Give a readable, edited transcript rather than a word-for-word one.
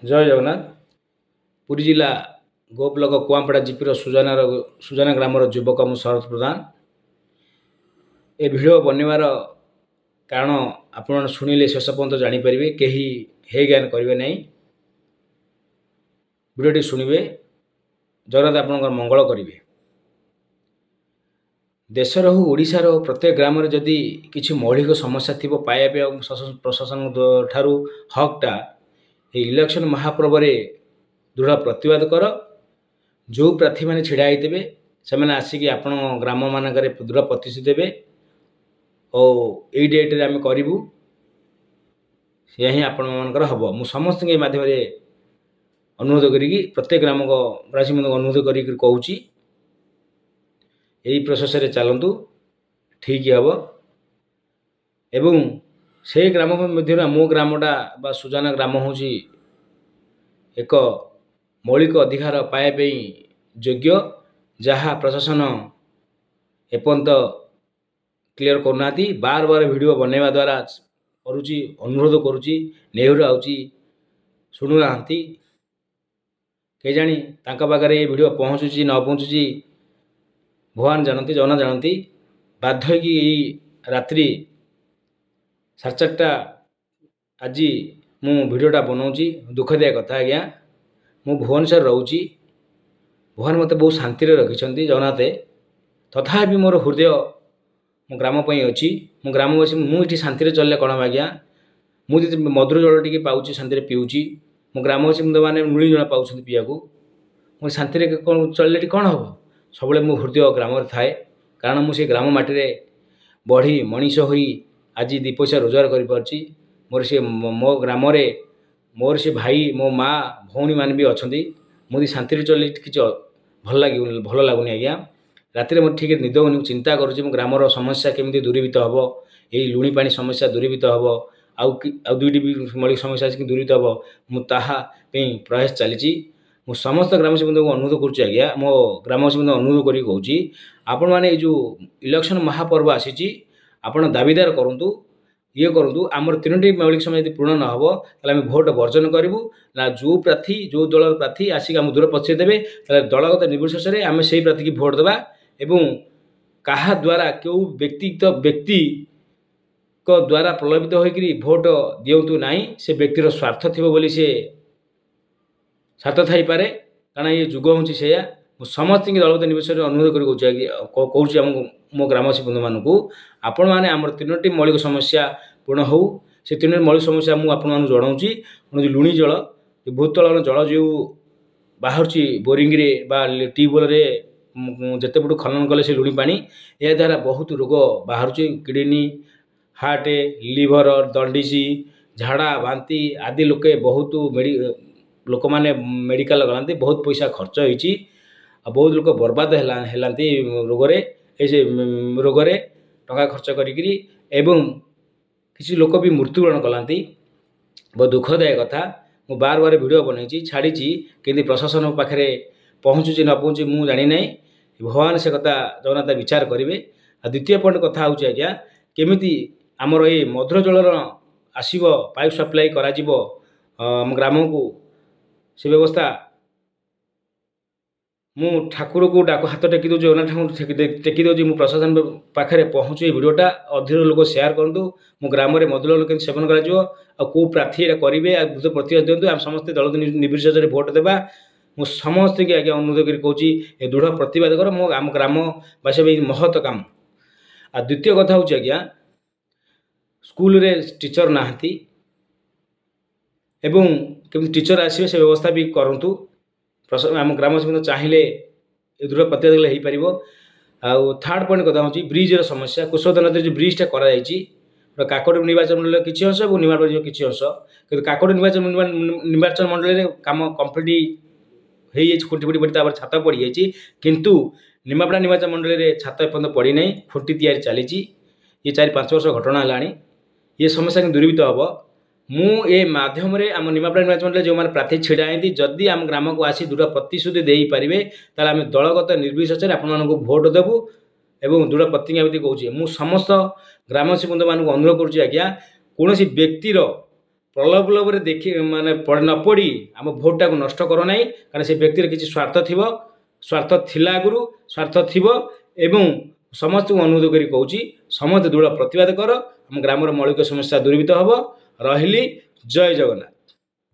ଜୟ ଜଗନ୍ନାଥ। ପୁରୀ ଜିଲ୍ଲା ଗୋ ବ୍ଲକ କୁଆଁପଡ଼ା ଜିପିର ସୁଜନା ଗ୍ରାମର ଯୁବକ ମୁଁ ଶରତ ପ୍ରଧାନ। ଏ ଭିଡ଼ିଓ ବନେଇବାର କାରଣ ଆପଣମାନେ ଶୁଣିଲେ ଶେଷ ପର୍ଯ୍ୟନ୍ତ ଜାଣିପାରିବେ, କେହି ହେ ଜ୍ଞାନ କରିବେ ନାହିଁ। ଭିଡ଼ିଓଟି ଶୁଣିବେ, ଜଗନ୍ନାଥ ଆପଣଙ୍କର ମଙ୍ଗଳ କରିବେ। ଦେଶର ହଉ, ଓଡ଼ିଶାର ହଉ, ପ୍ରତ୍ୟେକ ଗ୍ରାମରେ ଯଦି କିଛି ମୌଳିକ ସମସ୍ୟା ଥିବ ପାଇବା ପାଇଁ ପ୍ରଶାସନ ଠାରୁ ହକ୍ଟା, ଏଇ ଇଲେକ୍ସନ୍ ମହାପର୍ବରେ ଦୃଢ଼ ପ୍ରତିବାଦ କର। ଯେଉଁ ପ୍ରାର୍ଥୀମାନେ ଛିଡ଼ା ହେଇଥିବେ, ସେମାନେ ଆସିକି ଆପଣଙ୍କ ଗ୍ରାମମାନଙ୍କରେ ଦୃଢ଼ ପ୍ରତିଶ୍ରୁତି ଦେବେ ଓ ଏଇ ଡେଟ୍ରେ ଆମେ କରିବୁ, ସେୟା ହିଁ ଆପଣମାନଙ୍କର ହେବ। ମୁଁ ସମସ୍ତଙ୍କୁ ଏ ମାଧ୍ୟମରେ ଅନୁରୋଧ କରିକି, ପ୍ରତ୍ୟେକ ଗ୍ରାମବାସୀମାନଙ୍କୁ ଅନୁରୋଧ କରିକି କହୁଛି, ଏଇ ପ୍ରୋସେସ୍ରେ ଚାଲନ୍ତୁ, ଠିକ୍ ହେବ। ଏବଂ ସେଇ ଗ୍ରାମ ମଧ୍ୟରେ ମୋ ଗ୍ରାମଟା ବା ସୁଜନା ଗ୍ରାମ ହେଉଛି ଏକ ମୌଳିକ ଅଧିକାର ପାଇବା ପାଇଁ ଯୋଗ୍ୟ, ଯାହା ପ୍ରଶାସନ ଏପର୍ଯ୍ୟନ୍ତ କ୍ଲିଅର କରୁନାହାନ୍ତି। ବାର ବାର ଭିଡ଼ିଓ ବନେଇବା ଦ୍ୱାରା କରୁଛି, ଅନୁରୋଧ କରୁଛି, ନେହୁରା ହେଉଛି, ଶୁଣୁନାହାନ୍ତି। କେଜାଣି ତାଙ୍କ ପାଖରେ ଏ ଭିଡ଼ିଓ ପହଞ୍ଚୁଛି ନ ପହଞ୍ଚୁଛି, ଭଗବାନ ଜାଣନ୍ତି, ଜଗନ୍ନାଥ ଜାଣନ୍ତି। ବାଧ୍ୟ ହେଇକି ଏଇ ରାତ୍ରି 4:30 ଆଜି ମୁଁ ଭିଡ଼ିଓଟା ବନାଉଛି। ଦୁଃଖଦାୟକ କଥା ଆଜ୍ଞା। ମୁଁ ଭୁବନେଶ୍ୱରରେ ରହୁଛି। ଭଗବାନ ମୋତେ ବହୁତ ଶାନ୍ତିରେ ରଖିଛନ୍ତି ଜଗନ୍ନାଥ। ତଥାପି ମୋର ହୃଦୟ ମୋ ଗ୍ରାମ ପାଇଁ ଅଛି। ମୋ ଗ୍ରାମବାସୀ, ମୁଁ ଏଠି ଶାନ୍ତିରେ ଚଳିଲେ କ'ଣ ହେବ ଆଜ୍ଞା? ମୁଁ ଯଦି ମଧୁର ଜଳ ଟିକେ ପାଉଛି, ଶାନ୍ତିରେ ପିଉଛି, ମୋ ଗ୍ରାମବାସୀ ମାନେ ଲୁଣି ଜଳ ପାଉଛନ୍ତି ପିଇବାକୁ, ମୁଁ ଶାନ୍ତିରେ କ'ଣ ଚଳିଲେ ଏଠି କ'ଣ ହେବ? ସବୁବେଳେ ମୋ ହୃଦୟ ଗ୍ରାମରେ ଥାଏ, କାରଣ ମୁଁ ସେ ଗ୍ରାମ ମାଟିରେ ବଢ଼ି ମଣିଷ ହୋଇ ଆଜି 2 ପଇସା ରୋଜଗାର କରିପାରୁଛି। ମୋର ସେ ମୋ ଗ୍ରାମରେ ମୋର ସେ ଭାଇ, ମୋ ମା, ଭଉଣୀମାନେ ବି ଅଛନ୍ତି। ମୁଁ ଯଦି ଶାନ୍ତିରେ ଚଳିଲେ କିଛି ଭଲ ଲାଗିବନି, ଭଲ ଲାଗୁନି ଆଜ୍ଞା। ରାତିରେ ମୋର ଠିକ୍ରେ ନିଦ ହେଉନି। ମୁଁ ଚିନ୍ତା କରୁଛି ମୋ ଗ୍ରାମର ସମସ୍ୟା କେମିତି ଦୂରୀଭୂତ ହେବ, ଏଇ ଲୁଣି ପାଣି ସମସ୍ୟା ଦୂରୀଭୂତ ହେବ, ଆଉ କି ଆଉ ଦୁଇଟି ବି ମୌଳିକ ସମସ୍ୟା ଅଛି କି ଦୂରୀଭୂତ ହେବ। ମୁଁ ତାହା ପାଇଁ ପ୍ରୟାସ ଚାଲିଛି। ମୁଁ ସମସ୍ତ ଗ୍ରାମବାସୀଙ୍କୁ ଅନୁରୋଧ କରୁଛି ଆଜ୍ଞା, ମୋ ଗ୍ରାମବାସୀଙ୍କୁ ଅନୁରୋଧ କରିକି କହୁଛି, ଆପଣମାନେ ଏଇ ଯେଉଁ ଇଲେକ୍ସନ୍ ମହାପର୍ବ ଆସିଛି, ଆପଣ ଦାବିଦାର କରନ୍ତୁ, ଇଏ କରନ୍ତୁ। ଆମର ତିନୋଟି ମୌଳିକ ସମସ୍ୟା ଯଦି ପୂରଣ ନ ହେବ, ତାହେଲେ ଆମେ ଭୋଟ ବର୍ଜନ କରିବୁ। ନା ଯେଉଁ ପ୍ରାର୍ଥୀ, ଯେଉଁ ଦଳର ପ୍ରାର୍ଥୀ ଆସିକି ଆମ ଦୂର ପଛେଇ ଦେବେ, ତାହେଲେ ଦଳଗତ ନିର୍ବିଶେଷରେ ଆମେ ସେଇ ପ୍ରାର୍ଥୀକି ଭୋଟ ଦେବା। ଏବଂ କାହା ଦ୍ୱାରା, କେଉଁ ବ୍ୟକ୍ତିଗତ ବ୍ୟକ୍ତିଙ୍କ ଦ୍ୱାରା ପ୍ରଲୋଭିତ ହୋଇକରି ଭୋଟ ଦିଅନ୍ତୁ ନାହିଁ। ସେ ବ୍ୟକ୍ତିର ସ୍ୱାର୍ଥ ଥିବ ବୋଲି, ସେ ସ୍ୱାର୍ଥ ଥାଇପାରେ, କାରଣ ଏ ଯୁଗ ହେଉଛି ସେଇଆ। ମୁଁ ସମସ୍ତଙ୍କୁ ଦଳଗତ ନିର୍ବିଶେଷରେ ଅନୁରୋଧ କରି କହୁଛି ଆଜ୍ଞା, କହୁଛି ଆମ ମୋ ଗ୍ରାମବାସୀ ବନ୍ଧୁମାନଙ୍କୁ, ଆପଣମାନେ ଆମର ତିନୋଟି ମୌଳିକ ସମସ୍ୟା ପୂରଣ ହେଉ। ସେ ତିନୋଟି ମୌଳିକ ସମସ୍ୟା ମୁଁ ଆପଣମାନଙ୍କୁ ଜଣାଉଛି। ଲୁଣି ଜଳ, ଭୂତଳ ଜଳ ଯେଉଁ ବାହାରୁଛି ବୋରିଂରେ ବା ଟ୍ୟୁବୱେଲ୍ରେ, ଯେତେ ପଟୁ ଖନନ କଲେ ସେ ଲୁଣି ପାଣି, ଏହାଦ୍ୱାରା ବହୁତ ରୋଗ ବାହାରୁଛି। କିଡ଼ନୀ, ହାର୍ଟ, ଲିଭର, ଦଣ୍ଡିସି, ଝାଡ଼ା, ବାନ୍ତି ଆଦି। ଲୋକେ ବହୁତ ଲୋକମାନେ ମେଡ଼ିକାଲ ଗଲାନ୍ତି, ବହୁତ ପଇସା ଖର୍ଚ୍ଚ ହେଇଛି ଆଉ ବହୁତ ଲୋକ ବର୍ବାଦ ହେଲା ହେଲାନ୍ତି ରୋଗରେ, ଏ ସେ ରୋଗରେ ଟଙ୍କା ଖର୍ଚ୍ଚ କରିକିରି, ଏବଂ କିଛି ଲୋକ ବି ମୃତ୍ୟୁବରଣ କଲାନ୍ତି। ବହୁତ ଦୁଃଖଦାୟକ କଥା। ମୁଁ ବାର ବାର ଭିଡ଼ିଓ ବନେଇଛି, ଛାଡ଼ିଛି, କେମିତି ପ୍ରଶାସନ ପାଖରେ ପହଞ୍ଚୁଛି ନ ପହଞ୍ଚୁଛି ମୁଁ ଜାଣିନାହିଁ। ଭଗବାନ ସେ କଥା, ଜଗନ୍ନାଥ ବିଚାର କରିବେ। ଆଉ ଦ୍ୱିତୀୟ ପଏଣ୍ଟ କଥା ହେଉଛି ଆଜ୍ଞା, କେମିତି ଆମର ଏଇ ମଧୁର ଜଳର ଆସିବ, ପାଇପ୍ ସପ୍ଲାଇ କରାଯିବ ଆମ ଗ୍ରାମକୁ, ସେ ବ୍ୟବସ୍ଥା। ମୁଁ ଠାକୁରକୁ ଡାକୁ, ହାତ ଟେକି ଦେଉଛି, ଜଗନ୍ନାଥ ଠାକୁରଙ୍କୁ ଟେକି ଦେଉଛି। ମୁଁ ପ୍ରଶାସନ ପାଖରେ ପହଞ୍ଚୁ ଏ ଭିଡ଼ିଓଟା, ଅଧିକ ଲୋକ ସେୟାର କରନ୍ତୁ। ମୋ ଗ୍ରାମରେ ମଧୁର ଜଳ କେମିତି ସେବନ କରାଯିବ ଆଉ କେଉଁ ପ୍ରାର୍ଥୀ ଏଇଟା କରିବେ, ଆଉ ପ୍ରତିବାଦ ଦିଅନ୍ତୁ। ଆମେ ସମସ୍ତେ ଦଳ ନିର୍ବିଶେଷରେ ଭୋଟ ଦେବା। ମୁଁ ସମସ୍ତଙ୍କୁ ଆଜ୍ଞା ଅନୁରୋଧ କରି କହୁଛି, ଏ ଦୃଢ଼ ପ୍ରତିବାଦ କର ମୋ ଆମ ଗ୍ରାମବାସୀ ପାଇଁ ମହତ କାମ। ଆଉ ଦ୍ୱିତୀୟ କଥା ହେଉଛି ଆଜ୍ଞା, ସ୍କୁଲରେ ଟିଚର ନାହାନ୍ତି ଏବଂ କେମିତି ଟିଚର ଆସିବେ ସେ ବ୍ୟବସ୍ଥା ବି କରନ୍ତୁ। ଆମ ଗ୍ରାମବାସୀ ଚାହିଁଲେ ଏ ଦୃଢ଼ ପ୍ରତିବାଦ କଲେ ହେଇପାରିବ। ଆଉ ଥାର୍ଡ଼ ପଏଣ୍ଟ କଥା ହେଉଛି ବ୍ରିଜ୍ର ସମସ୍ୟା। କୁଶଭଦ୍ରା ନଦୀରେ ଯେଉଁ ବ୍ରିଜ୍ଟା କରାଯାଇଛି, କାକଟ ନିର୍ବାଚନ ମଣ୍ଡଳୀର କିଛି ଅଂଶ ଏବଂ ନିମାପଡ଼ା କିଛି ଅଂଶ, କିନ୍ତୁ କାକଟ ନିର୍ବାଚନ ମଣ୍ଡଳୀରେ କାମ କମ୍ପ୍ଲିଟ୍ ହେଇଯାଇଛି, ଖୁଣ୍ଟି ଫୁଣ୍ଟି ପଡ଼ି ତାପରେ ଛାତ ପଡ଼ିଯାଇଛି। କିନ୍ତୁ ନିମାପଡ଼ା ନିର୍ବାଚନ ମଣ୍ଡଳୀରେ ଛାତ ଏପର୍ଯ୍ୟନ୍ତ ପଡ଼ିନାହିଁ, ଖୁଣ୍ଟି ତିଆରି ଚାଲିଛି। ଇଏ 4 5 ବର୍ଷ ଘଟଣା ହେଲାଣି। ଏ ସମସ୍ୟା କିନ୍ତୁ ଦୂରୀଭୂତ ହେବ। ମୁଁ ଏ ମାଧ୍ୟମରେ ଆମ ନିମାପଡ଼ା ନିର୍ବାଚନ ମଣ୍ଡଳୀରେ ଯେଉଁମାନେ ପ୍ରାର୍ଥୀ ଛିଡ଼ା ହେଇନ୍ତି, ଯଦି ଆମ ଗ୍ରାମକୁ ଆସି ଦୃଢ଼ ପ୍ରତିଶ୍ରୁତି ଦେଇପାରିବେ, ତାହେଲେ ଆମେ ଦଳଗତ ନିର୍ବିଶେଷରେ ଆପଣମାନଙ୍କୁ ଭୋଟ ଦେବୁ ଏବଂ ଦୃଢ଼ ପ୍ରତିଜ୍ଞା ବି କହୁଛି। ମୁଁ ସମସ୍ତ ଗ୍ରାମବାସୀ ବନ୍ଧୁମାନଙ୍କୁ ଅନୁରୋଧ କରୁଛି ଆଜ୍ଞା, କୌଣସି ବ୍ୟକ୍ତିର ପ୍ରଲୋଭନରେ ଦେଖି ମାନେ ନ ପଡ଼ି ଆମ ଭୋଟ୍ଟାକୁ ନଷ୍ଟ କର ନାହିଁ। କାରଣ ସେ ବ୍ୟକ୍ତିର କିଛି ସ୍ୱାର୍ଥ ଥିବ, ସ୍ୱାର୍ଥ ଥିଲା ଆଗରୁ, ସ୍ୱାର୍ଥ ଥିବ। ଏବଂ ସମସ୍ତଙ୍କୁ ଅନୁରୋଧ କରି କହୁଛି, ସମସ୍ତେ ଦୃଢ଼ ପ୍ରତିବାଦ କର, ଆମ ଗ୍ରାମର ମୌଳିକ ସମସ୍ୟା ଦୂରୀଭୂତ ହେବ। ରହିଲି, ଜୟ ଜଗନ୍ନାଥ।